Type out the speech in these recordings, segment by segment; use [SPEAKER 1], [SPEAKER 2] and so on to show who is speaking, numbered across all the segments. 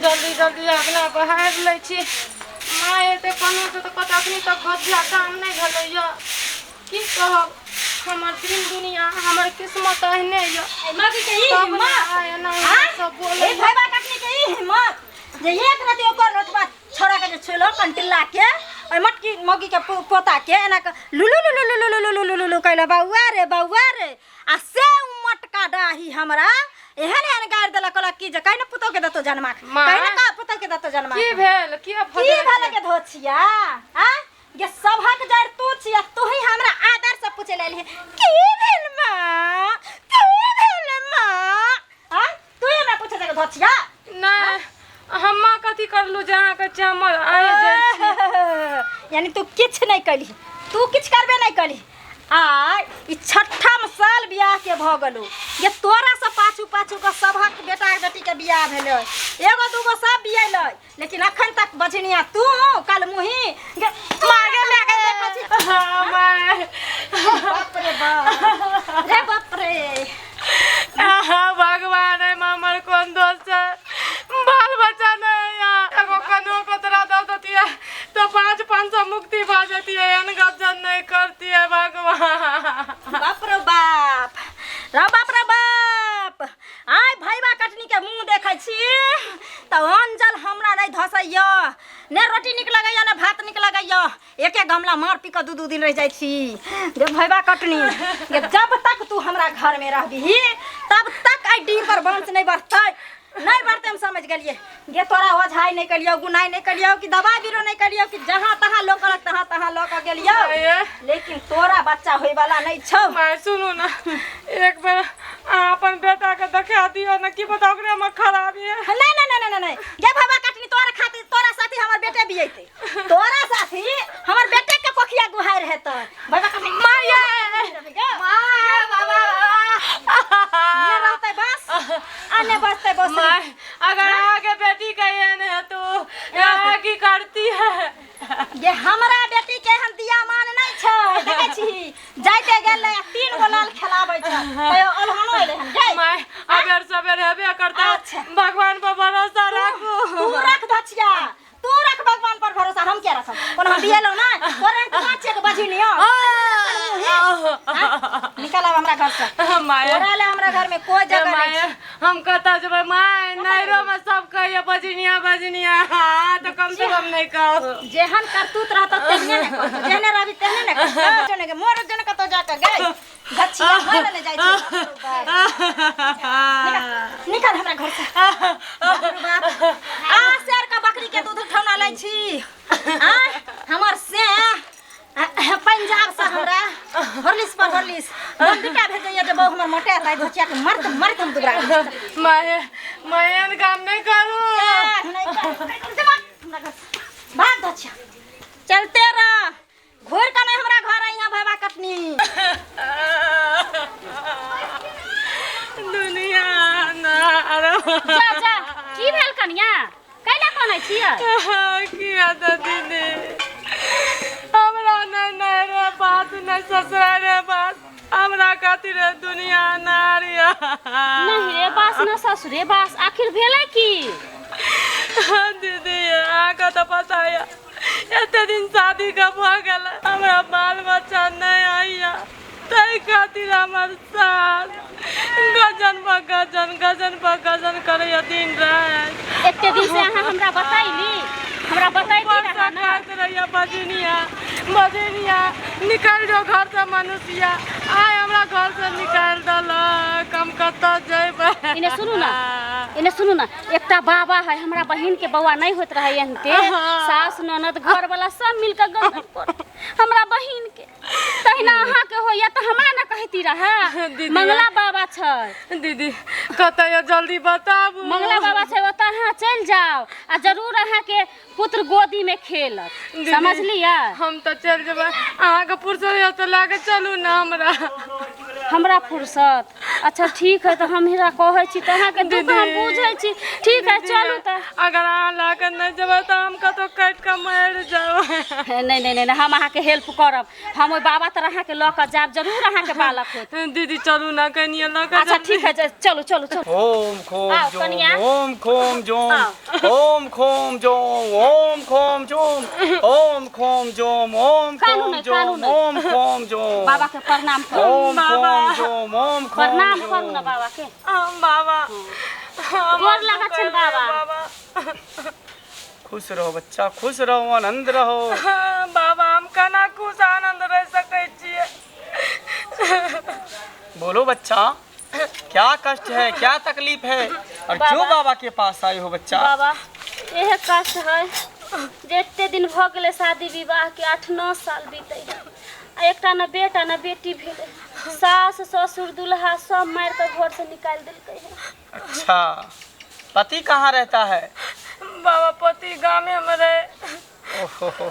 [SPEAKER 1] जल्दी जल्दी अङ्गना बहारि लै छी। माँ एतै कोनो से तऽ कहतै अखनी तक घटिया काम नहि भेलैया। की कहब, हमर दिन दुनिया, हमर किस्मत एहने यऽ।
[SPEAKER 2] मौगी के ई
[SPEAKER 1] तब
[SPEAKER 2] हिम्मत
[SPEAKER 1] ने एना
[SPEAKER 2] हाँ?
[SPEAKER 1] सब
[SPEAKER 2] ए
[SPEAKER 1] बोलै।
[SPEAKER 2] भैबा कटनी के ई हिम्मत जे एक राति ओकर रोटवा छोड़ा के जे छुलो कंटिल्ला के ओहि मटकी मौगी के पोता के एना के लुलु लुलु लुलु लुलु लुलु लुलु कैला बौआ रे बौआ रे, आ से उ मटका डाही हमरा एहन एहन गारि देलक, कहलक कि जे कहीं ने पुतोह के दतो जनमा,
[SPEAKER 1] माँ।
[SPEAKER 2] कहीं ने का पुतोह के दतो जनमा।
[SPEAKER 1] की भेल? किया
[SPEAKER 2] की
[SPEAKER 1] फजरै
[SPEAKER 2] भेल
[SPEAKER 1] छियै?
[SPEAKER 2] के धोछिया? आ ये सभक जड़ तू छिया, तू ही हमरा आदर से पूछे ले की भेल माँ, की भेल माँ? आ तू ही हमरा पूछे के धोछिया?
[SPEAKER 1] नहि, हम माँ कथी करलू जे अहाँके चामल आइ जाइ छी?
[SPEAKER 2] यानी तू किछु नहि कली, तू किछु करबे नहि कली। आ ई छठम साल बियाह के भऽ गेलौ, ये तोरा से पाछू पाछू के सभक बेटा बेटी के बियाह भेलै, एगो दूगो सब बियेलै, लेकिन अखन तक बझनिया तू कल मुही
[SPEAKER 1] मागे मागे
[SPEAKER 2] देखै छी।
[SPEAKER 1] हाँ, माय।
[SPEAKER 2] बाप रे बाप रे बाप रे।
[SPEAKER 1] आहा, भगवान, एहिमे हमर कोन दोष छै? बाल बच्चा नहि है। एगो कनो कतरा दऽ देतियै तऽ पाँच पाँच सौ मुक्ति भऽ जतियै, एहन गजन नहि करतियै भगवान।
[SPEAKER 2] बाप रे बाप रे बाप रे बाप, आइ भैबा कटनी के मुँह देखै छी तऽ अंजल हमरा नहि धसैया, ने रोटी नीक लगैया ने भात नीक लगैया। एके गमला मार पी कऽ दू दू दिन रहि जाइ छी। गे भैबा कटनी गे, जब तक तू हमरा घर में रहबिही तब तक एहि डीह पर वंश नहि बढ़तै, नहि बढ़तै। हम समझ गेलियै गे, तोरा ओझाइ नहि कलियौ, गुनाइ नहि कलियौ, कि दबाइ बीरो नहि कलियौ, कि जहाँ तहाँ लोक कहलक तहाँ तहाँ लऽ कऽ गेलियौ, लेकिन तोरा बच्चा होइवला नहि छौ।
[SPEAKER 1] माय, सुनू ने, एक बेर अहाँ अपन बेटाके देखा दियौ ने, की पता ओकरेमे खराबी है।
[SPEAKER 2] नहीं नहीं नहीं नहीं नहीं गे भैबा कटनी, तोरा खातिर तोरा साथी हमर बेटे बियैते, तोरा साथी हमर बेटे के कोखिया गुहार हेतै। भैबा कटनी
[SPEAKER 1] माय,
[SPEAKER 2] माय
[SPEAKER 1] बाबा
[SPEAKER 2] ने रहतै बस आ ने बचतै बस।
[SPEAKER 1] माय, अगर अहाँके बेटी के एहन है तो अहाँ की करती है?
[SPEAKER 2] ये हमरा बेटी के एहन दिया मान नहीं छै, देखै छी जाइते गेलै आ तीन गो लाल खेलाबै छै, तैयो अलहनो एलै हन गै।
[SPEAKER 1] माय, अबेर सबेर हेबे करता।
[SPEAKER 2] अच्छा।
[SPEAKER 1] भगवान पर भरोसा राखू।
[SPEAKER 2] तू रख धचिया, तू रख भगवान पर भरोसा, हम क्या रखब? कोन हम बियेलौ ना तोरे के बाचे के बजी नियो। निकल आब हमरा घर से।
[SPEAKER 1] माय,
[SPEAKER 2] तोरा ले हमरा घर में कोई जगह नहीं।
[SPEAKER 1] माय, हम कतऽ जेबै माय? नैरो में सब कहैया बजनिया बजनिया। हाँ, तऽ कम से कम नहीं कहू।
[SPEAKER 2] जेहन करतूत रहत तेहने ने कहतौ, जेहने रहबी तेहने ने कहतौ। जने के मोर जने कतौ जाके गई गछिया मर ले जाइ छै। निकल निकल हमरा घर से। बाप रे बाप, आ शेर का बकरी के दूध उठौना लै छी। आ हमर से पंजाब से हमरा हॉर्लिक्स पर हॉर्लिक्स बंदूका भेजैया जे बहु हमर मोटे ताई धोचिया के मरत मरत हम दुबरा गेली।
[SPEAKER 1] माय माय, एहन काम नहीं करू।
[SPEAKER 2] नहीं कर, नहीं कर, हमरा घर से। भाग धोचिया, चलते रह, घूर के नहीं हमरा घर आई भैबा कटनी।
[SPEAKER 1] दुनिया ना।
[SPEAKER 3] जा जा, की भेल कनिया? कैला कनै छियै?
[SPEAKER 1] की हेतै दीदी, हमरा नहि नैहरे बात नहि ससुरारे बात, हमरा खातिर दुनिया नारी।
[SPEAKER 3] नहीं रे बास न ससुरे बास, आखिर भेलै की?
[SPEAKER 1] दीदी, अहाँके तऽ पता यऽ, एते दिन शादी के भऽ गेल, हमरा बाल बच्चा नहि आइया, ताहि खातिर हमर सास गजन पर गजन, गजन पर गजन करैया दिन राति।
[SPEAKER 3] एते दिन से अहाँ हमरा बतैली? हमरा बतैती
[SPEAKER 1] वर्षा
[SPEAKER 3] रहा ना।
[SPEAKER 1] करैत रहैया बजनिया बजनिया, निकल जो घर से मनुष्या। आइ हमरा घर से निकालि देलक, हम कतऽ जेबै?
[SPEAKER 3] एने सुनू ना, एने सुनू ना, एकटा बाबा है। हमरा बहिन के बौआ नहीं होइत रहे, एहनते सास ननद घर वाला सब मिलकर गंदन कर हमरा बहिन के। तहिना अहाँ के होइया तऽ हमरा ना कहती रहे।
[SPEAKER 1] दीदी।
[SPEAKER 3] मंगला बाबा छै।
[SPEAKER 1] दीदी, कतऽ यऽ? जल्दी बताबू।
[SPEAKER 3] मंगला बाबा छै, ओतऽ अहाँ चलि जाउ आ जरूर अहाँके पुत्र गोदी में खेलत।
[SPEAKER 1] दीदी,
[SPEAKER 3] समझलियै?
[SPEAKER 1] हम तऽ चलि जेबै, अहाँके फुर्सत यऽ तऽ लए कऽ चलू ने हमरा।
[SPEAKER 3] हमरा फुर्सत? अच्छा ठीक है, तऽ हम हिरा कहै छी तऽ अहाँके दुख हम
[SPEAKER 1] दीदी।
[SPEAKER 3] बुझै छी। ठीक है, चलू तऽ।
[SPEAKER 1] अगर अहाँ लए कऽ नहि जेबै तऽ हम कतहु काटि कऽ मरि जायब।
[SPEAKER 3] नहि नहि नहि हम अहाँके हेल्प करब। हम ओहि बाबा तर अहाँके लऽ कऽ जायब, जरूर अहाँके बालक होत।
[SPEAKER 1] दीदी चलू ना कनिए लऽ कऽ।
[SPEAKER 3] अच्छा ठीक है, चलू चलू चलू।
[SPEAKER 4] ओम खोम
[SPEAKER 3] आओ,
[SPEAKER 4] जोम
[SPEAKER 3] कनिया।
[SPEAKER 4] ओम खोम जोम
[SPEAKER 3] आओ।
[SPEAKER 4] ओम खोम जोम ओम खोम जोम ओम खोम जोम ओम
[SPEAKER 3] कानू
[SPEAKER 4] खोम
[SPEAKER 3] नहि, कानू
[SPEAKER 4] जोम
[SPEAKER 3] नहि।
[SPEAKER 4] ओम खोम जोम
[SPEAKER 3] बाबा के प्रणाम करू।
[SPEAKER 4] ओम
[SPEAKER 1] बाबा।
[SPEAKER 4] खोम जोम ओम खोम
[SPEAKER 3] प्रणाम
[SPEAKER 4] जोम।
[SPEAKER 3] करू ना बाबा के।
[SPEAKER 1] हम बाबा
[SPEAKER 3] गोर लगै छनि बाबा।
[SPEAKER 1] बाबा
[SPEAKER 4] खुश रहो बच्चा, खुश रहो, आनंद रहो।
[SPEAKER 1] बाबा हम केना खुश आनंद रह सकै छियै?
[SPEAKER 4] बोलो बच्चा, क्या कष्ट है, क्या तकलीफ है और क्यों बाबा के पास आए हो बच्चा?
[SPEAKER 3] बाबा इहे कष्ट है जे एते दिन भऽ गेलै शादी विवाह के, 8-9 साल बीतै आ एकटा न बेटा न बेटी भेलै। सास ससुर दुल्हा सब मारि कऽ घर से निकालि देलकै है।
[SPEAKER 4] अच्छा, पति कहाँ रहता है?
[SPEAKER 1] बाबा पति गामे में रहे।
[SPEAKER 4] ओहो,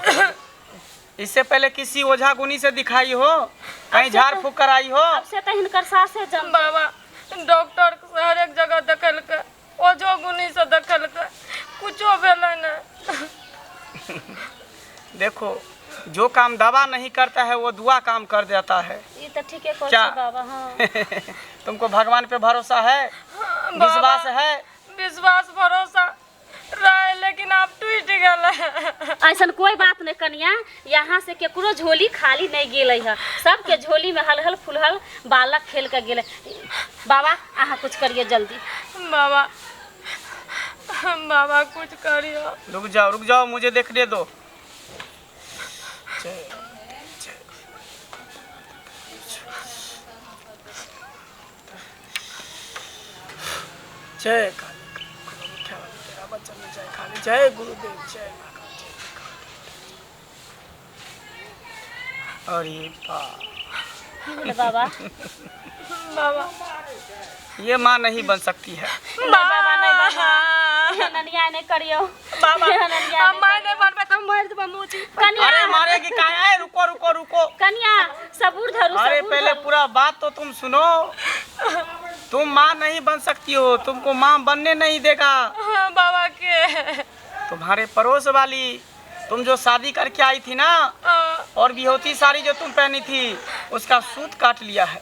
[SPEAKER 4] इससे पहले किसी ओझा गुनी से दिखाई हो, कहीं झाड़ फूक कराई हो?
[SPEAKER 3] अब से तऽ हिनकर सासे जम।
[SPEAKER 1] बाबा डॉक्टर से हरेक जगह देखेलकै, ओझो गुनी से देखेलकै, कुछो भेलै नहि।
[SPEAKER 4] देखो, जो काम दवा नहीं करता है वो दुआ काम कर देता है।
[SPEAKER 3] ई तऽ ठीके कहै
[SPEAKER 4] क्या?
[SPEAKER 3] छै बाबा। हाँ
[SPEAKER 4] तुमको भगवान पे भरोसा है, विश्वास है?
[SPEAKER 1] विश्वास भरोसा रहे, लेकिन आब टूटि गेलै।
[SPEAKER 3] ऐसन कोई बात नहीं कनिया, यहाँ से केकरो झोली खाली नहीं गेलै है, सबके झोली में हलहल फुलहल बालक खेल के गेलै। बाबा अहाँ कुछ करिए जल्दी।
[SPEAKER 1] बाबा बाबा कुछ करियो।
[SPEAKER 4] रुक जाओ रुक जाओ, मुझे देखने दो। जय जय जय काली, तेरा बच्चा में जय काली, जय गुरुदेव, जय माँ काली, जय काली। अरे बा
[SPEAKER 3] की भेलै बाबा?
[SPEAKER 1] बाबा
[SPEAKER 4] ये माँ नहीं बन सकती है।
[SPEAKER 3] बाबा नहीं बाबा, एहन अन्याय नहीं करियो।
[SPEAKER 1] बाबा
[SPEAKER 3] एहन अन्याय
[SPEAKER 1] हम
[SPEAKER 3] नहीं
[SPEAKER 1] माय नहीं बनबै तऽ हम मरि जेबै मोची।
[SPEAKER 3] कनिया
[SPEAKER 4] अरे मारेगी काहे? है रुको रुको रुको।
[SPEAKER 3] कनिया सबूर धरू।
[SPEAKER 4] अरे
[SPEAKER 3] सबूर
[SPEAKER 4] पहले
[SPEAKER 3] धरू।
[SPEAKER 4] पूरा बात तो तुम सुनो। तुम माँ नहीं बन सकती हो, तुमको माँ बनने नहीं देगा।
[SPEAKER 1] बाबा के
[SPEAKER 4] तुम्हारे पड़ोस वाली, तुम जो शादी करके आई थी ना, और बिहोती साड़ी जो तुम पहनी थी, उसका सूत काट लिया है।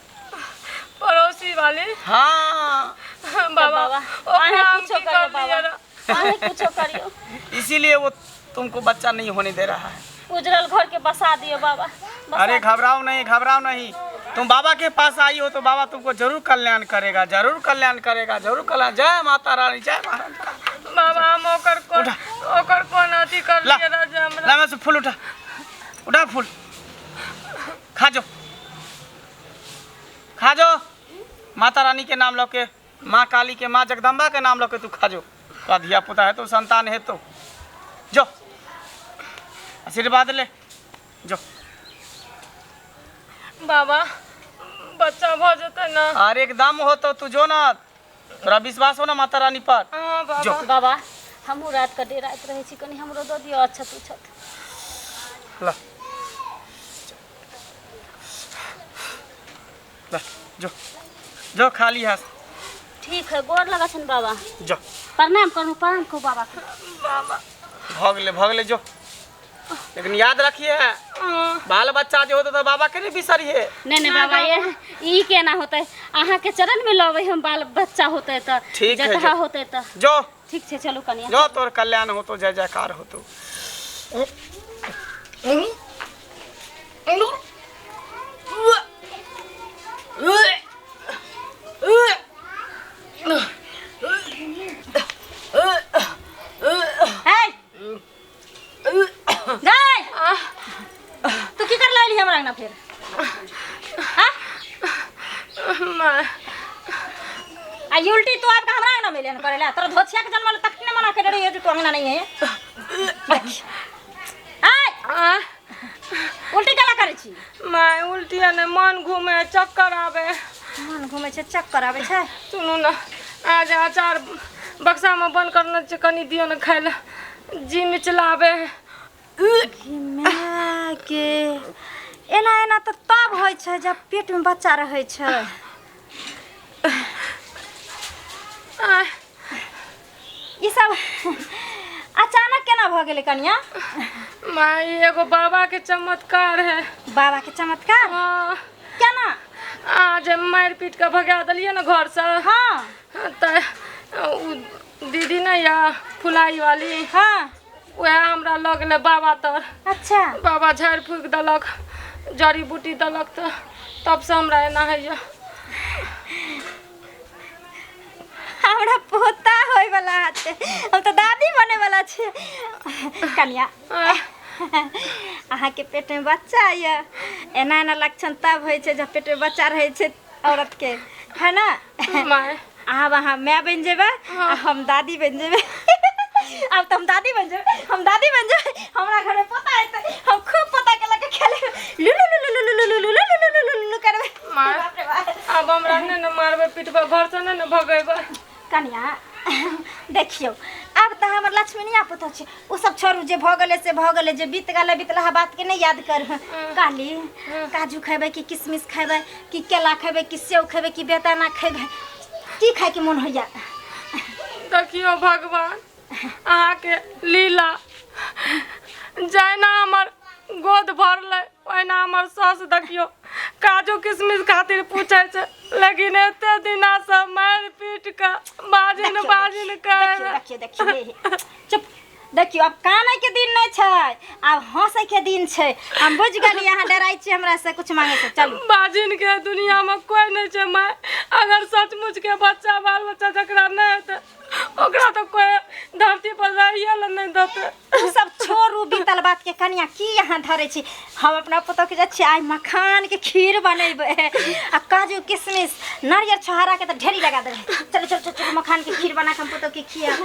[SPEAKER 1] पड़ोसी वाली?
[SPEAKER 4] हाँ।
[SPEAKER 1] बाबा
[SPEAKER 3] बाबा,
[SPEAKER 1] ओकरा
[SPEAKER 3] अहें
[SPEAKER 1] हम
[SPEAKER 3] कुछो
[SPEAKER 1] की
[SPEAKER 3] करियो
[SPEAKER 1] कर लियै
[SPEAKER 3] बाबा।
[SPEAKER 1] रऽ?
[SPEAKER 3] अहें कुछो करियो।
[SPEAKER 4] इसीलिए वो तुमको बच्चा नहीं होने दे रहा है।
[SPEAKER 3] उजरल घर के बसा दियो बाबा, बसा।
[SPEAKER 4] अरे घबराओ नहीं, घबराओ नहीं, तुम बाबा के पास आई हो तो बाबा तुमको जरूर कल्याण करेगा, जरूर कल्याण करेगा, जरूर कल्याण। जय माता रानी, जय महारानी।
[SPEAKER 1] बाबा हम ओकर कोन
[SPEAKER 4] उठा।
[SPEAKER 1] ओकर कोन अथी कर
[SPEAKER 4] ला।
[SPEAKER 1] लियै रऽ जे हमरा।
[SPEAKER 4] ला मैं से फूल उठा, उठा फूल, खा जो, खा जो, माता रानी के नाम लौके, माँ काली के, माँ जगदम्बा के नाम लौके तू खा जो। तो धिया पुता है तो संतान है तो जो आशीर्वाद ले जो।
[SPEAKER 1] बाबा बच्चा भऽ जेतै ना?
[SPEAKER 4] अरे एकदम हो तो तू जो ना, तोरा विश्वास हो ना माता रानी पर?
[SPEAKER 1] हाँ बाबा।
[SPEAKER 4] जो।
[SPEAKER 3] बाबा हमहूँ रात के डेराइत रहै छी, कनि हमरो दऽ दियौ अच्छत उछत।
[SPEAKER 4] ला ला जो जो खाली है।
[SPEAKER 3] ठीक है, गोर लगै छनि बाबा।
[SPEAKER 4] जो
[SPEAKER 3] प्रणाम करू, प्रणाम करू बाबा के।
[SPEAKER 1] बाबा
[SPEAKER 4] भगले भगले जो, लेकिन याद रखिए बाल बच्चा जो होता तो बाबा के नहीं बिसरिए।
[SPEAKER 3] नहीं नहीं बाबा, ये ई केना होतै, अहाँ के चरण में लबै हम, बाल बच्चा होतै तऽ
[SPEAKER 4] ठीक है,
[SPEAKER 3] जतहा
[SPEAKER 4] जो।
[SPEAKER 3] होतै तऽ
[SPEAKER 4] जो
[SPEAKER 3] ठीक छै, चलू कनिया।
[SPEAKER 4] जो तोर कल्याण हो तो जय जयकार हो तो।
[SPEAKER 2] हे जाय, तू की कर लाली हमरा अंगना फेर? हाँ
[SPEAKER 1] माँ
[SPEAKER 2] आ ई उल्टी तू आबि के हमरा अंगना में एले हन करेला? तोरा धोछिया के जन्मल तखने मना के रहिए जे तू अंगना नहीं है। आय उल्टी केला करै छी?
[SPEAKER 1] माय उल्टी ने मन घूमे, चक्कर आवे।
[SPEAKER 2] मन घूमे छै, चक्कर आबै छै?
[SPEAKER 1] सुनू ना, आज अचार बक्सा में बंद करने छै, कनी दियो ना खाय ला, जी मिचलावे।
[SPEAKER 2] माय के एना एना तऽ तब होइ छै जब पेट में बच्चा रहै छै।
[SPEAKER 1] आय
[SPEAKER 2] ई सब अचानक केना भऽ गेलै कनिया?
[SPEAKER 1] माई एगो बाबा के चमत्कार है।
[SPEAKER 2] बाबा के चमत्कार?
[SPEAKER 1] हाँ।
[SPEAKER 2] केना?
[SPEAKER 1] आ जे मारि पीट के भगा देलियै ने घर से।
[SPEAKER 2] हाँ।
[SPEAKER 1] तऽ उ दीदी ने या फुलाई वाली।
[SPEAKER 2] हाँ।
[SPEAKER 1] वएह हमरा लऽ गेलै बाबा तर।
[SPEAKER 2] अच्छा।
[SPEAKER 1] बाबा झाड़ि फूकि देलक, जड़ी बूटी देलक, तऽ तबसँ हमरा एना होइए।
[SPEAKER 2] हमरा पोता होय वाला छै, हम तऽ दादी बने वाला छी। कनिया, अहाँके पेट में बच्चा यऽ, एना एना लक्षण तब होइ छै जब पेट में बच्चा रहै छै औरत के, है ना?
[SPEAKER 1] माय,
[SPEAKER 2] आब अहाँ माय बनि जेबै आ हम दादी बनि जेबै। आब तऽ हम दादी बनि जेबै, हम दादी बनि जेबै। हमरा घरमे पोता एतै, हम खूब पोता के लऽ के खेलेबै, लुलु लुलु लुलु लुलु लुलु लुलु लुलु लुलु करबै।
[SPEAKER 1] माय,
[SPEAKER 2] बाप रे बाप।
[SPEAKER 1] आब हमरा नहि ने मारबै पिटबै, घरसँ नहि ने भगेबै?
[SPEAKER 2] कनिया देखियौ, आब तऽ हमर लक्ष्मीनिया पुतहु छै। ओ सब छोड़ू, जे भऽ गेलै से भऽ गेलै, जे बीत गेलै बीतलहा बातके नहि याद करू। कहली, काजू खेबै कि किशमिश खेबै कि केला खेबै कि सेव खेबै कि बेदाना खेबै? की खायके मोन होइया?
[SPEAKER 1] देखियौ भगवान अहाँके लीला, जहिना हमर गोद भरलै ओहिना हमर सास देखियौ काजू किशमिश खातिर पूछै छै, लेकिन एते दिनासँ मारि पीट कऽ बाजिन
[SPEAKER 2] देखियौ,
[SPEAKER 1] बाजिन
[SPEAKER 2] देखियौ,
[SPEAKER 1] कऽ
[SPEAKER 2] देखियौ देखियौ, हे, हे, चुप। देखियौ, आब कानै के दिन नहि छै, आब हंसै के दिन छै। हम बुझि गेलियै, अहाँ डराइ छी हमरा से कुछ मांगे से। चलू।
[SPEAKER 1] बाजिन के दुनिया में कोई नहीं छै माय। अगर सचमुच के बच्चा बाल बच्चा जकरा नहीं हेतै ओकरा तो कोई धरती पर रहिए ला नहीं देतै।
[SPEAKER 2] उ सब छोड़ू बीतल बात के। कनिया, की अहाँ धरै छी? हम अपना पुतोह के जाइ छियै आइ मखान के खीर बनेबै आ काजू किशमिश नारियल छोहारा के तऽ ढेरी लगा देबै। चलू चलू चलू, मखान के खीर बना के हम पुतोह के खियाब।